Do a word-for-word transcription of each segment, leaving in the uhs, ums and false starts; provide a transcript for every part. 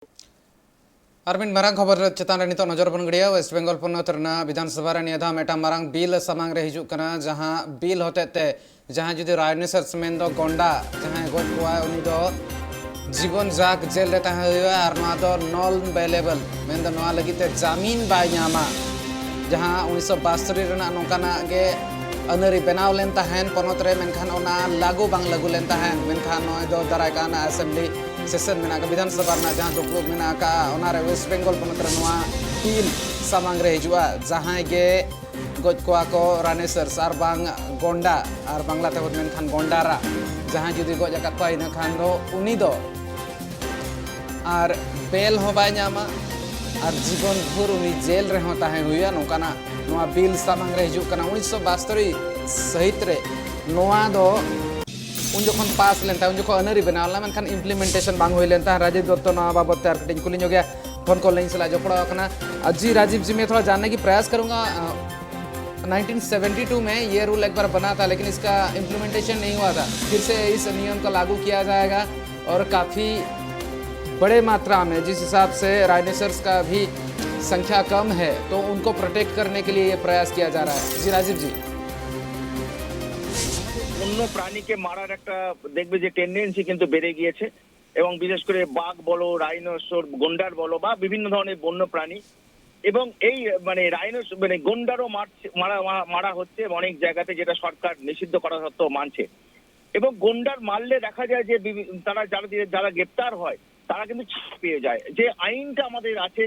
ᱟᱨ ᱢᱤᱫ ᱢᱟᱨᱟᱝ ᱠᱷᱚᱵᱚᱨ ᱪᱮᱛᱟᱱ ᱨᱮ ᱱᱤᱛᱚᱜ ᱱᱚᱡᱚᱨ ᱵᱚᱱ ᱜᱤᱰᱤᱭᱟ᱾ ᱳᱭᱮᱥᱴ ᱵᱮᱝᱜᱚᱞ ᱯᱚᱱᱚᱛ ᱨᱮᱱᱟᱜ ᱵᱤᱫᱷᱟᱱ ᱥᱚᱵᱷᱟ ᱨᱮ ᱱᱤᱭᱟᱹ ᱫᱷᱟᱣ ᱢᱤᱫᱴᱟᱝ ᱢᱟᱨᱟᱝ ᱵᱤᱞ ᱥᱟᱢᱟᱝ ᱨᱮ ᱦᱤᱡᱩᱜ ᱠᱟᱱᱟ, ᱡᱟᱦᱟᱸ ᱵᱤᱞ ᱦᱚᱛᱮᱡ ᱛᱮ ᱡᱟᱦᱟᱸᱭ ᱡᱩᱫᱤ ᱨᱟᱭᱱᱳᱥᱚᱨᱥ ᱢᱮᱱᱫᱚ ᱜᱚᱱᱰᱟ ᱡᱟᱦᱟᱸᱭ ᱜᱚᱡ ᱠᱚᱣᱟᱭ, ᱩᱱᱤ ᱫᱚ ᱡᱤᱵᱚᱱ ᱡᱟᱠ ᱡᱮᱞ ᱨᱮ ᱛᱟᱦᱮᱸ ᱦᱩᱭᱩᱜᱼᱟ, ᱟᱨ ᱱᱚᱣᱟ ᱫᱚ ᱱᱚᱱ ᱵᱮᱞᱮᱵᱚᱞ, ᱢᱮᱱᱫᱚ ᱱᱚᱣᱟ ᱞᱟᱹᱜᱤᱫ ᱛᱮ ᱡᱟᱢᱤᱱ ᱵᱟᱭ ᱧᱟᱢᱟ᱾ ᱡᱟᱦᱟᱸ ᱩᱱᱤᱥᱥᱚ ᱵᱟᱥᱛᱨᱤ ᱨᱮᱱᱟᱜ ᱱᱚᱝᱠᱟᱱᱟᱜ ᱜᱮ ᱟᱹᱱᱟᱹᱨᱤ ᱵᱮᱱᱟᱣ ᱞᱮᱱ ᱛᱟᱦᱮᱸᱱ ᱯᱚᱱᱚᱛ ᱨᱮ, ᱢᱮᱱᱠᱷᱟᱱ ᱚᱱᱟ ᱞᱟᱹᱜᱩ ᱵᱟᱝ ᱞᱟᱹᱜᱩ ᱞᱮᱱ ᱛᱟᱦᱮᱸᱱ᱾ ᱢᱮᱱᱠᱷᱟᱱ ᱱᱚᱜᱼᱚᱭ ᱫᱚ ᱫᱟᱨᱟᱭ ᱠᱟᱱ ᱟᱥᱮᱢᱵᱞᱤ ᱥᱮᱥᱚᱱ ᱢᱮᱱᱟᱜ ᱟᱠᱟᱫ, ᱵᱤᱫᱷᱟᱱ ᱥᱚᱵᱷᱟ ᱨᱮᱱᱟᱜ ᱡᱟᱦᱟᱸ ᱫᱩᱯᱲᱩᱵ ᱢᱮᱱᱟᱜ ᱟᱠᱟᱫᱼᱟ, ᱚᱱᱟᱨᱮ ᱳᱭᱮᱥᱴ ᱵᱮᱝᱜᱚᱞ ᱯᱚᱱᱚᱛ ᱨᱮ ᱱᱚᱣᱟ ᱵᱤᱞ ᱥᱟᱢᱟᱝ ᱨᱮ ᱦᱤᱡᱩᱜᱼᱟ, ᱡᱟᱦᱟᱸᱭ ᱜᱮ ᱜᱚᱡ ᱠᱚᱣᱟ ᱠᱚ ᱨᱟᱱᱮᱥᱚᱨᱥ ᱟᱨ ᱵᱟᱝ ᱜᱚᱱᱰᱟ, ᱟᱨ ᱵᱟᱝᱞᱟ ᱛᱮᱵᱚᱱ ᱢᱮᱱᱠᱷᱟᱱ ᱜᱚᱱᱰᱟᱨᱟ, ᱡᱟᱦᱟᱸᱭ ᱡᱩᱫᱤ ᱜᱚᱡ ᱟᱠᱟᱫ ᱠᱚᱣᱟ, ᱤᱱᱟᱹ ᱠᱷᱟᱱ ᱫᱚ ᱩᱱᱤ ᱫᱚ ᱟᱨ ᱵᱮᱞ ᱦᱚᱸ ᱵᱟᱭ ᱧᱟᱢᱟ ᱟᱨ ᱡᱤᱵᱚᱱ ᱵᱷᱳᱨ ᱩᱱᱤ ᱡᱮᱞ ᱨᱮᱦᱚᱸ ᱛᱟᱦᱮᱸ ᱦᱩᱭᱩᱜᱼᱟ᱾ ᱱᱚᱝᱠᱟᱱᱟᱜ ᱱᱚᱣᱟ ᱵᱤᱞ ᱥᱟᱢᱟᱝ ᱨᱮ ᱦᱤᱡᱩᱜ ᱠᱟᱱᱟ᱾ ᱩᱱᱤᱥᱥᱚ ᱵᱟᱥᱛᱚᱨᱤ ᱥᱟᱹᱦᱤᱛ ᱨᱮ ᱱᱚᱣᱟ ᱫᱚ ᱩᱱ ᱡᱚᱠᱷᱚᱱ ᱯᱟᱥ ᱞᱮᱱ ᱛᱟᱦᱮᱸᱫ, ᱩᱱ ᱡᱚᱠᱷᱚᱱ ᱟᱹᱱᱟᱹᱨᱤ ᱵᱮᱱᱟᱣ ᱞᱮᱱᱟ, ᱢᱮᱱᱠᱷᱟᱱ ᱤᱢᱯᱞᱤᱢᱮᱱᱴᱮᱥᱚᱱ ᱵᱟᱝ ᱦᱩᱭ ᱞᱮᱱ ᱛᱟᱦᱮᱸᱫ᱾ ᱨᱟᱡᱤᱵ ᱫᱚᱛᱛᱚ ᱱᱚᱣᱟ ᱵᱟᱵᱚᱛ ᱛᱮ ᱟᱨ ᱠᱟᱹᱴᱤᱡ ᱤᱧ ᱠᱩᱞᱤ ᱧᱚᱜᱮᱭᱟ, ᱯᱷᱳᱱ ᱠᱚᱞ ᱞᱟᱹᱭᱤᱱ ᱥᱟᱞᱟᱜ ᱡᱚᱯᱲᱟᱣ ᱟᱠᱟᱱᱟ᱾ ᱟᱨ ᱡᱤ ᱨᱟᱡᱤᱵ ᱡᱤ, ᱢᱮ ᱛᱷᱚᱲᱟ ᱡᱟᱱᱱᱮ ᱠᱤ ᱯᱨᱟᱭᱟᱥ ᱠᱟᱨᱩᱸᱜᱟ, ᱱᱟᱭᱤᱱᱴᱤᱱ ᱥᱮᱵᱷᱮᱱᱴᱤ ᱴᱩ ᱢᱮ ᱤᱭᱮ ᱨᱩᱞ ᱮᱠᱵᱟᱨ ᱵᱟᱱᱟ ᱛᱷᱟ, ᱞᱮᱠᱤᱱ ᱤᱥᱠᱟ ᱤᱢᱯᱞᱤᱢᱮᱱᱴᱮᱥᱚᱱ ᱱᱟᱦᱤ ᱦᱩᱣᱟ ᱛᱷᱟ, ᱯᱷᱤᱨ ᱥᱮ ᱤᱥ ᱱᱤᱭᱚᱢ ᱠᱟ ᱞᱟᱜᱩ ᱠᱤᱭᱟ ᱡᱟᱭᱮᱜᱟ᱾ और काफ़ी बड़े मात्रा में जिस हिसाब से राइनोसर्स का भी संख्या कम है, तो उनको प्रोटेक्ट करने के लिए ये प्रयास किया जा रहा है। जी राजीव जी। অন্য প্রাণীকে মারার একটা দেখবে যে টেন্ডেন্সি কিন্তু বেড়ে গিয়েছে। এবং বিশেষ করে বাঘ বলো, রাইনোসর, গন্ডার বলো বা বিভিন্ন ধরনের বন্য প্রাণী, এবং এই মানে রাইনোস মানে গন্ডারও মারা মারা হচ্ছে অনেক জায়গাতে, যেটা সরকার নিষিদ্ধ করা সত্ত্বেও মানছে। এবং গন্ডার মারলে দেখা যায় যে তারা যারা যারা গ্রেপ্তার হয়, তারা কিন্তু ছাড় পেয়ে যায়। যে আইনটা আমাদের আছে,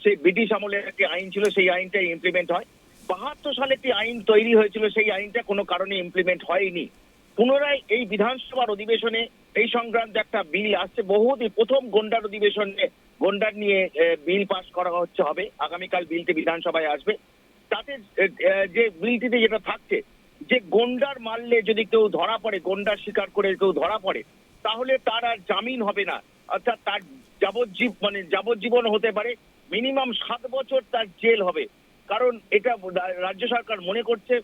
সেই ব্রিটিশ আমলের একটি আইন ছিল, সেই আইনটাই ইমপ্লিমেন্ট হয়। বাহাত্তর সালে একটি আইন তৈরি হয়েছিল, সেই আইনটা কোনো কারণে ইমপ্লিমেন্ট হয়নি। পুনরায় এই বিধানসভার অধিবেশনে এই সংক্রান্ত একটা বিল আসছে। বহুদিন প্রথম গন্ডার অধিবেশনে গন্ডার নিয়ে বিল পাস করা হচ্ছে, হবে আগামীকাল বিলটি বিধানসভায় আসবে। তাতে যে বিলটিতে যেটা থাকছে, যে গন্ডার মারলে যদি কেউ ধরা পড়ে, গন্ডার শিকার করে কেউ ধরা পড়ে, তাহলে তার আর জামিন হবে না, অর্থাৎ তার যাবজ্জীব মানে যাবজ্জীবন হতে পারে, মিনিমাম সাত বছর তার জেল হবে। কারণ এটা রাজ্য সরকার মনে করছে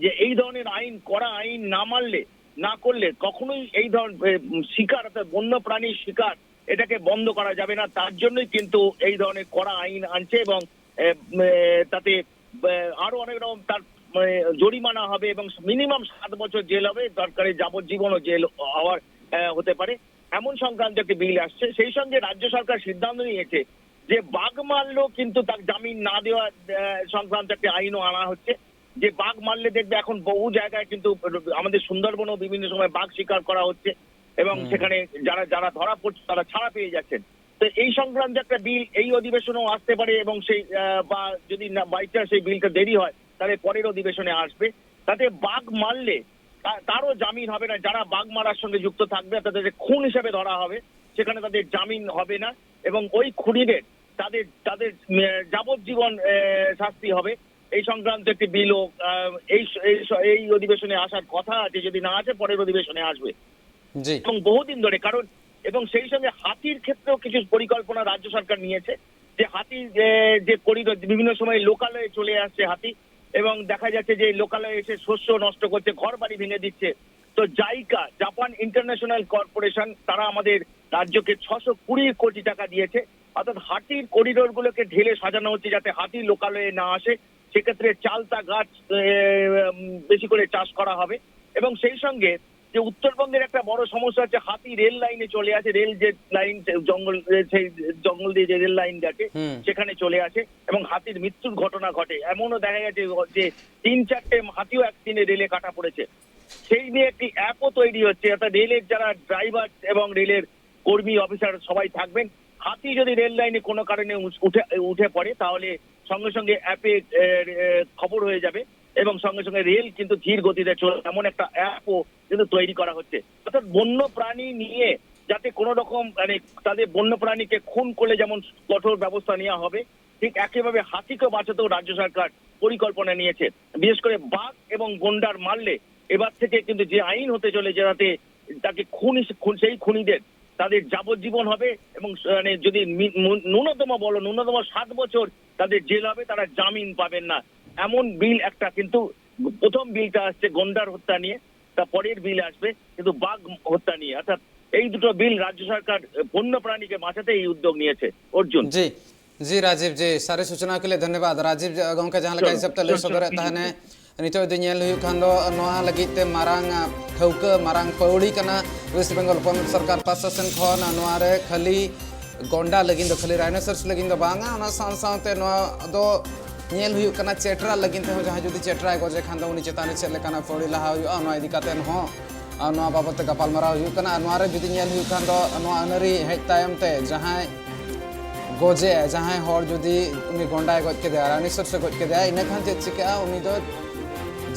যে এই ধরনের আইন, কড়া আইন না মানলে, না করলে কখনোই এই ধরনের শিকার, অর্থাৎ বন্য প্রাণীর শিকার এটাকে বন্ধ করা যাবে না। তার জন্যই কিন্তু এই ধরনের কড়া আইন আনছে এবং এ, এ, তাতে এ, আরো অনেক রকম তার মানে জরিমানা হবে এবং মিনিমাম সাত বছর জেল হবে, দরকারে যাবজ্জীবনও জেল হওয়ার এ, হতে পারে, এমন সংক্রান্ত একটি বিল আসছে। সেই সঙ্গে রাজ্য সরকার সিদ্ধান্ত নিয়েছে যে বাঘ মারলেও কিন্তু তার জামিন না দেওয়া এ, সংক্রান্ত একটি আইনও আনা হচ্ছে। যে বাঘ মারলে দেখবে এখন বহু জায়গায় কিন্তু আমাদের সুন্দরবনেও বিভিন্ন সময় বাঘ শিকার করা হচ্ছে এবং হুম। সেখানে যারা যারা ধরা পড়ছে তারা ছাড়া পেয়ে যাচ্ছেন। তো এই সংক্রান্ত একটা বিল এই অধিবেশনেও আসতে পারে এবং সেই আহ, বা যদি বাই চান্স সেই বিলটা দেরি হয় তাহলে পরের অধিবেশনে আসবে। তাতে বাঘ মারলে তা- তারও জামিন হবে না, যারা বাঘ মারার সঙ্গে যুক্ত থাকবে তাদের খুন হিসেবে ধরা হবে, সেখানে তাদের জামিন হবে না এবং ওই খুনিদের তাদের তাদের আহ, যাবজ্জীবন আহ, শাস্তি হবে। এই সংক্রান্ত একটি বিলও আহ, এই স- এই স- এই অধিবেশনে আসার কথা আছে, যদি না আসে পরের অধিবেশনে আসবে। জি। এবং বহুদিন ধরে কারণ এবং সেই সঙ্গে হাতির ক্ষেত্রেও কিছু পরিকল্পনা রাজ্য সরকার নিয়েছে, যে হাতি যে যে করিডোর বিভিন্ন সময় লোকালয়ে চলে আসছে হাতি এবং দেখা যাচ্ছে যে লোকালয়ে এসে শস্য নষ্ট করছে, ঘর বাড়ি ভেঙে দিচ্ছে। তো জাইকা, জাপান ইন্টারন্যাশনাল কর্পোরেশন, তারা আমাদের রাজ্যকে ছশো কুড়ি কোটি টাকা দিয়েছে। অর্থাৎ হাতির করিডোরগুলোকে ঢেলে সাজানো হচ্ছে যাতে হাতি লোকালয়ে না আসে। সেক্ষেত্রে চালতা গাছ এ, উম, বেশি করে চাষ করা হবে এবং সেই সঙ্গে যে উত্তরবঙ্গের একটা বড় সমস্যা হচ্ছে হাতি রেল লাইনে চলে আসে, রেল যে লাইন জঙ্গল সেই জঙ্গল দিয়ে যে রেল লাইন গেছে হুম। সেখানে চলে আসে এবং হাতির মৃত্যুর ঘটনা ঘটে। এমনও দেখা গেছে যে তিন চারটে হাতিও একদিনে রেলে কাটা পড়েছে। সেই নিয়ে একটি অ্যাপও তৈরি হচ্ছে, অর্থাৎ রেলের যারা ড্রাইভার এবং রেলের কর্মী অফিসার সবাই থাকবেন। হাতি যদি রেল লাইনে কোনো কারণে উস- উঠে উঠে পড়ে তাহলে সঙ্গে সঙ্গে অ্যাপে এ, এ, খবর হয়ে যাবে এবং সঙ্গে সঙ্গে রেল কিন্তু ধীর গতিতে চলে, এমন একটা অ্যাপও কিন্তু তৈরি করা হচ্ছে। অর্থাৎ বন্য প্রাণী নিয়ে যাতে কোনো রকম মানে তাদের বন্য প্রাণীকে খুন করলে যেমন কঠোর ব্যবস্থা নেওয়া হবে, ঠিক একইভাবে হাতিকে বাঁচাতেও রাজ্য সরকার পরিকল্পনা নিয়েছে। বিশেষ করে বাঘ এবং গন্ডার মারলে এবার থেকে কিন্তু যে আইন হতে চলেছে, যাতে তাকে খুন হিসে- খুন- সেই খুনিদের তাদের যাবজ্জীবন হবে এবং মানে যদি মি- মু- ন্যূনতম বলো ন্যূনতম সাত বছর তাদের জেল হবে, তারা জামিন পাবেন না, এমন বিল একটা কিন্তু প্রথম বিলটা আসছে গন্ডার হত্যা নিয়ে, তা পরের বিল আসবে কিন্তু বাঘ হত্যা নিয়ে। অর্থাৎ এই দুটো বিল রাজ্য সরকার বন্যপ্রাণীকে বাঁচাতে এই উদ্যোগ নিয়েছে। অর্জুন। জি। জি রাজীব, জি, সারি সূচনা কে লিয়ে ধন্যবাদ। রাজীব, জি, গᱚᱢᱠᱮ ᱡᱟᱦᱟᱸ ᱞᱮᱠᱟ ᱦᱤᱥᱟᱹᱵ ᱛᱮ ᱞᱟᱹᱭ ᱥᱚᱫᱚᱨᱮᱫ ᱛᱟᱦᱮᱱᱮ, ᱱᱤᱛᱚᱜ ᱡᱩᱫᱤ ᱧᱮᱞ ᱦᱩᱭᱩᱜ ᱠᱷᱟᱱ ᱫᱚ ᱱᱚᱣᱟ ᱞᱟᱹᱜᱤᱫ ᱛᱮ ᱢᱟᱨᱟᱝ ᱴᱷᱟᱹᱣᱠᱟᱹ, ᱢᱟᱨᱟᱝ ᱯᱟᱹᱣᱲᱤ ᱠᱟᱱᱟ ᱳᱭᱮᱥᱴ ᱵᱮᱝᱜᱚᱞ ᱯᱚᱱᱚᱛ ᱥᱚᱨᱠᱟᱨ ᱯᱟᱥᱴᱟ ᱥᱮᱱ ᱠᱷᱚᱱ᱾ ᱱᱚᱣᱟ ᱨᱮ ᱠᱷᱟᱹᱞᱤ ᱜᱚᱱᱰᱟ ᱞᱟᱹᱜᱤᱫ ᱫᱚ, ᱠᱷᱟᱹᱞᱤ ᱨᱟᱭᱱᱳᱥᱚᱨᱥ ᱞᱟᱹᱜᱤᱫ ᱫᱚ ᱵᱟᱝᱟ, ᱚᱱᱟ ᱥᱟᱶ ᱥᱟᱶᱛᱮ ᱱᱚᱣᱟ ᱫᱚ ᱧᱮᱞ ᱦᱩᱭᱩᱜ ᱠᱟᱱᱟ ᱪᱮᱴᱨᱟ ᱞᱟᱹᱜᱤᱫ ᱛᱮᱦᱚᱸ, ᱡᱟᱦᱟᱸᱭ ᱡᱩᱫᱤ ᱪᱮᱴᱨᱟᱭ ᱜᱚᱡᱮ ᱠᱷᱟᱱ ᱫᱚ ᱩᱱᱤ ᱪᱮᱛᱟᱱ ᱨᱮ ᱪᱮᱫ ᱞᱮᱠᱟᱱᱟᱜ ᱯᱟᱹᱣᱲᱤ ᱞᱟᱦᱟ ᱦᱩᱭᱩᱜᱼᱟ, ᱱᱚᱣᱟ ᱤᱫᱤ ᱠᱟᱛᱮ ᱦᱚᱸ ᱟᱨ ᱱᱚᱣᱟ ᱵᱟᱵᱚᱛ ᱛᱮ ᱜᱟᱯᱟᱞᱢᱟᱨᱟᱣ ᱦᱩᱭᱩᱜ ᱠᱟᱱᱟ᱾ ᱟᱨ ᱱᱚᱣᱟ ᱨᱮ ᱡᱩᱫᱤ ᱧᱮᱞ ᱦᱩᱭᱩᱜ ᱠᱷᱟᱱ ᱫᱚ, ᱱᱚᱣᱟ ᱟᱹᱱᱟᱹᱨᱤ ᱦᱮᱡ ᱛᱟᱭᱚᱢ ᱛᱮ ᱡᱟᱦᱟᱸᱭ ᱜᱚᱡᱮ, ᱡᱟᱦᱟᱸᱭ ᱦᱚᱲ ᱡᱩᱫᱤ ᱩᱱᱤ ᱜᱚᱱᱰᱟᱭ ᱜᱚᱡ ᱠᱮᱫᱮᱭᱟ, ᱨᱟᱭᱱᱳᱥᱚᱨᱥ ᱮ ᱜᱚᱡ ᱠᱮᱫᱮᱭᱟ, ᱤᱱᱟᱹ ᱠᱷᱟᱱ ᱪᱮᱫ ᱪᱤᱠᱟᱹᱜᱼᱟ? ᱩᱱᱤ ᱫᱚ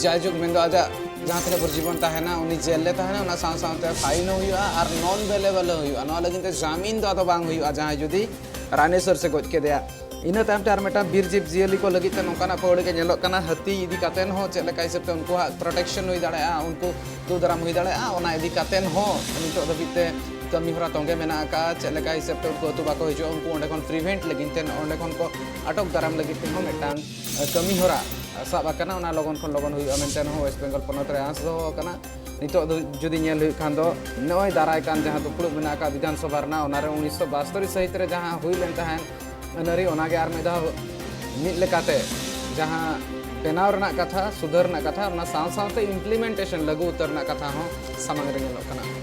ᱡᱟᱭᱡᱩᱜᱽ ᱢᱮᱱᱫᱚ ᱟᱡᱟᱜ ᱡᱟᱦᱟᱸ ᱛᱤᱱᱟᱹᱜ ᱵᱷᱳᱨ ᱡᱤᱵᱚᱱ ᱛᱟᱦᱮᱱᱟ, ᱩᱱᱤ ᱡᱮᱞ ᱨᱮ ᱛᱟᱦᱮᱱᱟ, ᱚᱱᱟ ᱥᱟᱶ ᱥᱟᱶᱛᱮ ᱯᱷᱟᱭᱤᱱ ᱦᱚᱸ ᱦᱩᱭᱩᱜᱼᱟ ᱟᱨ ᱱᱚᱱ ᱵᱮᱞᱮᱵᱮᱞ ᱦᱚᱸ ᱦᱩᱭᱩᱜᱼᱟ᱾ ᱱᱚᱣᱟ ᱞᱟᱹᱜᱤᱫ ᱛᱮ ᱡᱟᱢᱤᱱ ᱫᱚ ᱟᱫᱚ ᱵᱟᱝ ᱦᱩᱭᱩᱜᱼᱟ, ᱡᱟᱦᱟᱸᱭ ᱡᱩᱫᱤ ᱨᱟᱭᱱᱳᱥᱚᱨᱥ ᱮ ᱜᱚᱡ ᱠᱮᱫᱮᱭᱟ᱾ ᱤᱱᱟᱹ ᱛᱟᱭᱚᱢ ᱛᱮ ᱟᱨ ᱢᱤᱫᱴᱟᱝ ᱵᱤᱨ ᱡᱤᱵᱽ ᱡᱤᱭᱟᱹᱞᱤ ᱠᱚ ᱞᱟᱹᱜᱤᱫ ᱛᱮ ᱱᱚᱝᱠᱟᱱᱟᱜ ᱯᱟᱹᱣᱲᱤ ᱜᱮ ᱧᱮᱞᱚᱜ ᱠᱟᱱᱟ᱾ ᱦᱟᱹᱛᱤ ᱤᱫᱤ ᱠᱟᱛᱮ ᱦᱚᱸ ᱪᱮᱫ ᱞᱮᱠᱟ ᱦᱤᱥᱟᱹᱵ ᱛᱮ ᱩᱱᱠᱩᱣᱟᱜ ᱯᱨᱚᱴᱮᱠᱥᱚᱱ ᱦᱩᱭ ᱫᱟᱲᱮᱭᱟᱜᱼᱟ, ᱩᱱᱠᱩ ᱫᱩᱜ ᱫᱟᱨᱟᱢ ᱦᱩᱭ ᱫᱟᱲᱮᱭᱟᱜᱼᱟ, ᱚᱱᱟ ᱤᱫᱤ ᱠᱟᱛᱮ ᱦᱚᱸ ᱱᱤᱛᱚᱜ ᱫᱷᱟᱹᱵᱤᱡ ᱛᱮ ᱠᱟᱹᱢᱤ ᱦᱚᱨᱟ ᱛᱚᱸᱜᱮ ᱢᱮᱱᱟᱜ ᱟᱠᱟᱫᱼᱟ᱾ ᱪᱮᱫ ᱞᱮᱠᱟ ᱦᱤᱥᱟᱹᱵ ᱛᱮ ᱩᱱᱠᱩ ᱟᱹᱛᱩ ᱵᱟᱠᱚ ᱦᱤᱡᱩᱜᱼᱟ, ᱩᱱᱠᱩ ᱚᱸᱰᱮ ᱠᱷᱚᱱ ᱯᱨᱤᱵᱷᱮᱱᱴ ᱞᱟᱹᱜᱤᱫ ᱛᱮ, ᱚᱸᱰᱮ ᱠᱷᱚᱱ ᱠᱚ ᱟᱴᱚᱠ ᱫᱟᱨᱟᱢ ᱞᱟᱹᱜᱤᱫ ᱛᱮᱦᱚᱸ ᱢᱤᱫᱴᱟᱝ ᱠᱟᱹᱢᱤ ᱦᱚᱨᱟ ᱥᱟᱵ ᱟᱠᱟᱱᱟ᱾ ᱚᱱᱟ ᱞᱚᱜᱚᱱ ᱠᱷᱚᱱ ᱞᱚᱜᱚᱱ ᱦᱩᱭᱩᱜᱼᱟ ᱢᱮᱱᱛᱮ ᱦᱚᱸ ᱣᱮᱥᱴ ᱵᱮᱝᱜᱚᱞ ᱯᱚᱱᱚᱛ ᱨᱮ ᱟᱸᱥ ᱫᱚᱦᱚ ᱟᱠᱟᱱᱟ᱾ ᱱᱤᱛᱚᱜ ᱫᱚ ᱡᱩᱫᱤ ᱧᱮᱞ ᱦᱩᱭᱩᱜ ᱠᱷᱟᱱ ᱫᱚ, ᱱᱚᱜᱼᱚᱭ ᱫᱟᱨᱟᱭ ᱠᱟᱱ ᱡᱟᱦᱟᱸ ᱫᱩᱯᱲᱩᱵ ᱢᱮᱱᱟᱜ ᱟᱠᱟᱫ ᱵᱤᱫᱷᱟᱱ ᱥᱚᱵᱷᱟ ᱨᱮᱱᱟᱜ, ᱚᱱᱟᱨᱮ ᱩᱱᱤᱥᱥᱚ ᱵᱟᱥᱛᱚᱨᱤ ᱥᱟᱹᱦᱤᱛ ᱨᱮ ᱡᱟᱦᱟᱸ ᱦᱩᱭ ᱞᱮᱱ ᱛᱟᱦᱮᱸᱫ ᱟᱹᱱᱟᱹᱨᱤ, ᱚᱱᱟᱜᱮ ᱟᱨ ᱢᱤᱫ ᱫᱷᱟᱣ ᱢᱤᱫ ᱞᱮᱠᱟᱛᱮ ᱡᱟᱦᱟᱸ ᱵᱮᱱᱟᱣ ᱨᱮᱱᱟᱜ ᱠᱟᱛᱷᱟ, ᱥᱩᱫᱷᱟᱹᱨ ᱨᱮᱱᱟᱜ ᱠᱟᱛᱷᱟ, ᱚᱱᱟ ᱥᱟᱶ ᱥᱟᱶᱛᱮ ᱤᱢᱯᱞᱤᱢᱮᱱᱴᱮᱥᱚᱱ, ᱞᱟᱹᱜᱩ ᱩᱛᱟᱹᱨ ᱨᱮᱱᱟᱜ ᱠᱟᱛᱷᱟ ᱦᱚᱸ ᱥᱟᱢᱟᱝ ᱨᱮ ᱧᱮᱞᱚᱜ ᱠᱟᱱᱟ᱾